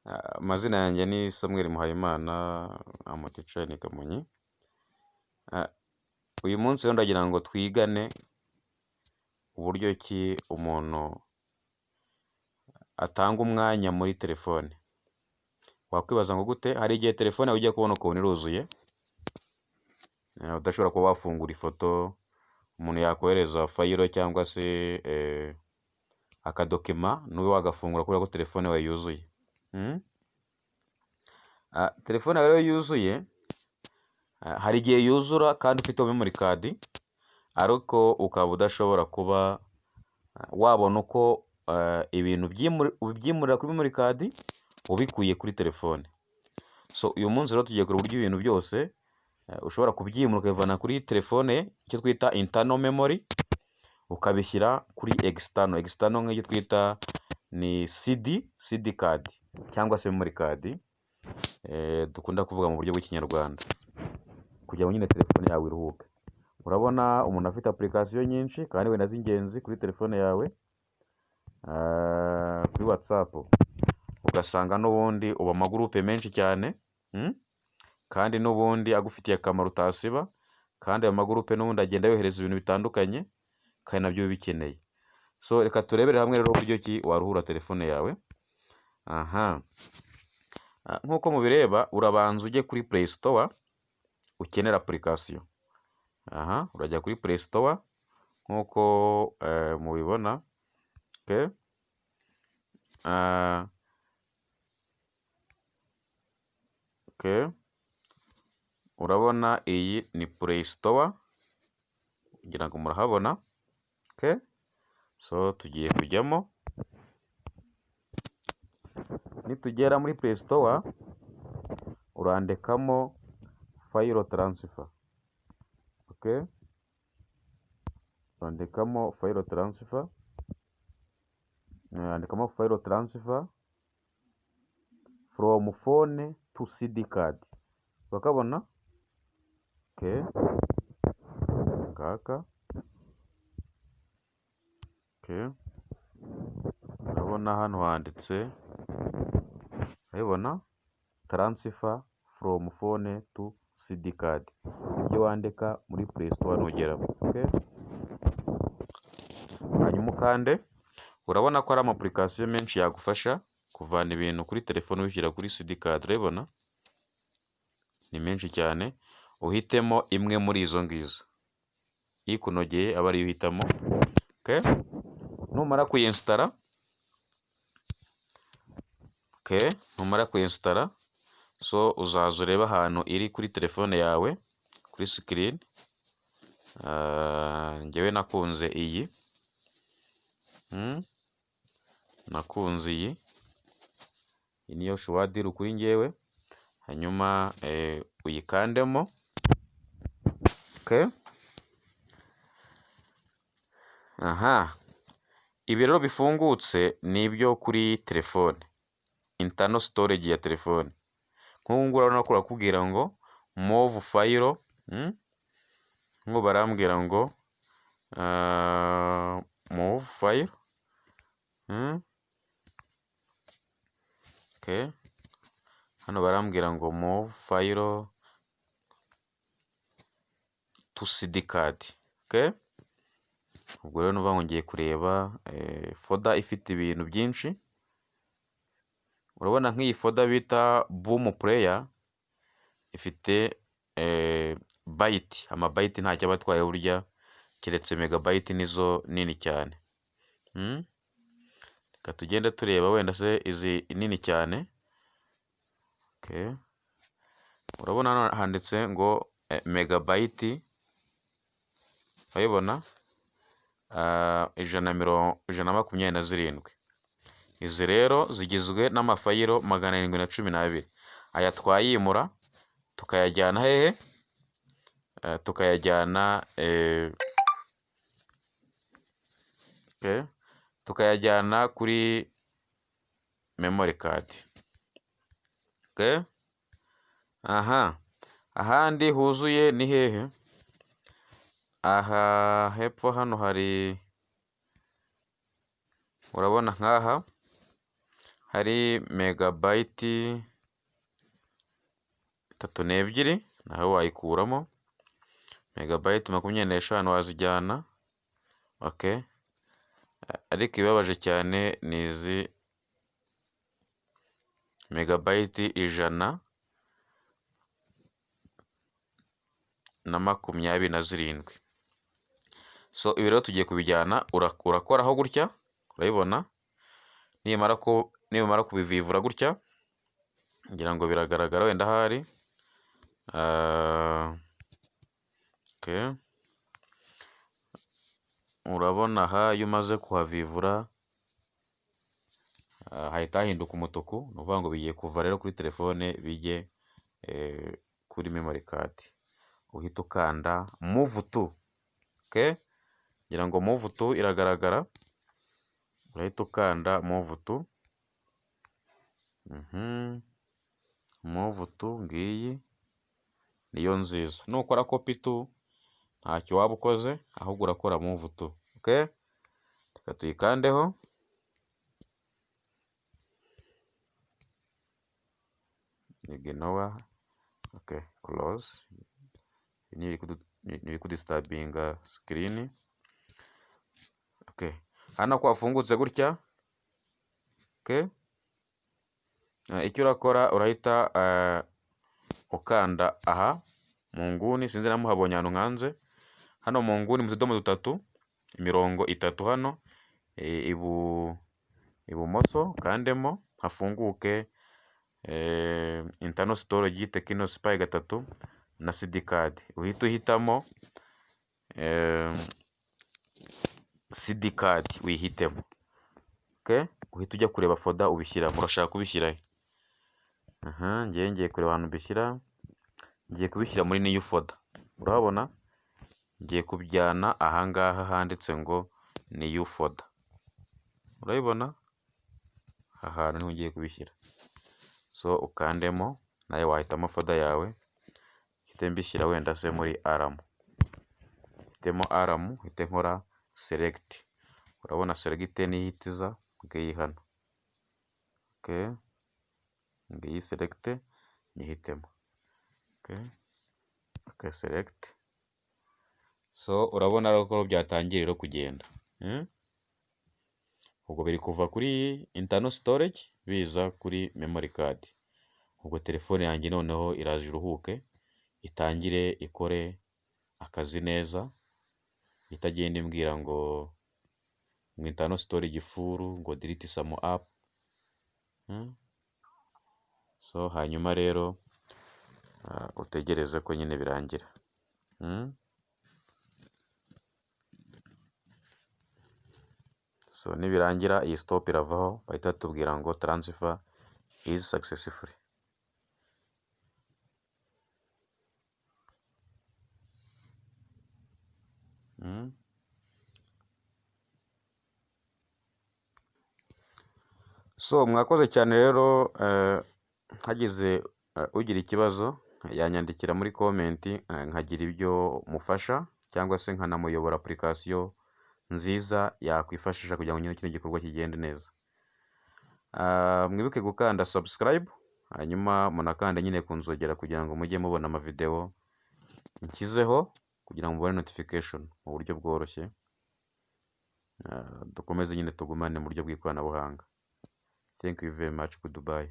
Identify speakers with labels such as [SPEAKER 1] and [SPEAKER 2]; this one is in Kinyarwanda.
[SPEAKER 1] Amazina yanjye ni Samuel Muhayimana, I'm a teacher in Kamonyi. Uyu munsi rero ndagira ngo twigane uburyo ki umuntu atanga umwanya muri telefone. Wakwibaza ngo gute? Hari igihe telefone yawe ujya kubona ukabona iruzuye, udashobora kuba wafungura ifoto, umuntu yakohereza file cyangwa se akadocument ntube wagafungura kubera ko telefone yawe yuzuye. Telefone yawe rero yuzuye, hari igihe yuzura kandi ufite memory card, ariko ukaba udashobora kuba wabona uko ibintu ubyimurira kuri memory card ubikuye kuri telefone. So uyu munsi rero tugiye kureba uburyo ibintu byose ushobora kubyimura ukabivana kuri telefone, icyo twita internal memory, ukabishyira kuri external. External nk'icyo twita ni CD, CD card cyangwa se memory card dukunda kuvuga mu buryo bw'Ikinyarwanda, kugira ngo nyine telefone yawe iruhuke. Urabona umuntu afite application nyinshi kandi wenda z'ingenzi kuri telefone yawe, kuri WhatsApp ugasanga n'ubundi uba amagroupe menshi cyane, kandi n'ubundi agufitiye akamaro utasiba, kandi ayo magroupe n'ubundi agenda yohereza ibintu bitandukanye kandi nabyo uba ubikeneye. So reka turebere hamwe rero uburyo ki waruhura telefone yawe. Aha, nk'uko mubireba, urabanza ujye kuri Play Store ukenera application. Aha, urajya kuri Play Store nk'uko mubibona. Okay. Okay. Urabona iyi ni Play Store, ngira ngo murahabona. Okay. So tugiye kujyamo. Nitugera muri Play Store urandikamo file transfer. Okay. Urandikamo file transfer, urandikamo file transfer from phone to SD card. Urakabona? Okay. Ngaka. Okay. Urabona hano handitse, urabibona? Transfer from phone to SD card. Ibyo wandika muri Play Store nugeramo. Okay. Hanyuma ukande, urabona ko ari ama application menshi yagufasha kuvana ibintu kuri telefone ubishyira kuri SD card, urabibona? Ni menshi cyane, uhitemo imwe muri izo ngizo. Ikunogeye aba ariyo uhitamo. Okay. Numara kuyinstalla, okay, numara kuyinstalla, so uzaza urebe ahantu iri kuri telefone yawe kuri screen. Njyewe nakunze iyi. Nakunze iyi. Iyi niyo shuwadiri kuri njyewe, hanyuma uyikandemo. Okay. Aha, ibi rero bifungutse ni ibyo kuri telefone, internal storage ya telefone. Nk'ubu ngubu urabona ko barakubwira ngo move file, nk'ubu barambwira ngo move file. Okay. Hano barambwira ngo move file to SD card. Okay. Ubwo rero nuvuga ngo ngiye kureba folder ifite ibintu byinshi. Urabona nk'iyi folder bita boom player ifite byte, amabyte ntacyo aba atwaye burya, keretse megabyte nizo nini cyane. Reka tugende tureba wenda se izi nini cyane. Okay. Urabona hano handitse ngo megabyte, urabibona? 127. Izi rero zigizwe n'amafile 712. Aya twayimura tukayajyana hehe? Tukayajyana okay, tukayajyana kuri memory card. Okay. Aha, ahandi huzuye ni hehe? Aha hepfo hano hari, urabona nk'aha Hari megabyte 32, nawe wayikuramo. Megabyte 25 wazijyana. Okay. Ariko ibibabaje cyane ni izi megabyte 127. So ibi rero tugiye kubijyana, urakoraho gutya, urabibona. Nimara kubivivura gutya, ngira ngo biragaragara wenda ahari. Okay. Urabona aha iyo umaze kuhavivura hahita hahinduka umutuku, ni ukuvuga ngo bigiye kuva rero kuri telefone bijye kuri memory card. Uhita ukanda move to. Okay? Ngira ngo move to iragaragara, urahita ukanda move to. Move to ngiyi niyo nziza. Nukora copy to ntacyo waba ukoze, ahubwo urakora move to. Okay? Reka tuyikandeho. Ignore. Okay, close. Ni ibikudisturbinga screen. Okay. Hano ko wafungutse gutya. Okay. Icyo urakora urahita ukanda aha mu nguni, sinzi na muhabonye ahantu nkanze. Hano mu nguni mu tudomo dutatu, imirongo itatu hano ibumoso, kandemo hafunguke internal storage, Tecno Spy 3 na SD card. Uhita uhitamo SD card, wihitemo. Okay? Uhita ujya kureba folder ubishyiramo. Urashaka kubishyira he? Aha, ngiye kureba ahantu mbishyira. Ngiye kubishyira muri new folder. Urahabona? Ngiye kubijyana aha ngaha handitse ngo new folder. Urabibona? Aha hantu niho ngiye kubishyira. So ukandemo, nawe wahitamo folder yawe. Hite mbishyira wenda se muri alarm. Hitemo alarm, hite nkora select. Urabona select niyo ihita iza, ngiyi hano. Okay. Ngiyi select nyihitemo. Okay. Okay, select. So urabona ko byatangiye rero kugenda. Ubwo biri kuva kuri internal storage biza kuri memory card. Ubwo telefone yanjye noneho iraje iruhuke, itangire ikore akazi neza, itagenda imbwira ngo internal storage full, ngo delete some app. So hanyuma rero utegereze ko nyine birangira. So nibirangira iyi stop iravaho, bahita batubwira ngo transfer is successful. So mwakoze cyane rero, hagize ugira ikibazo yanyandikira muri comment, nkagira ibyo mufasha cyangwa se nkanamuyobora application nziza yakwifashisha kugira ngo nyine kino gikorwa kigende neza. Mwibuke gukanda subscribe, hanyuma munakande nyine ku nzogera kugira ngo mujye mubona amavideo nshyizeho, kugira ngo mubone notification mu buryo bworoshye. Dukomeze nyine tugumane mu buryo bw'ikoranabuhanga. Thank you very much. Goodbye.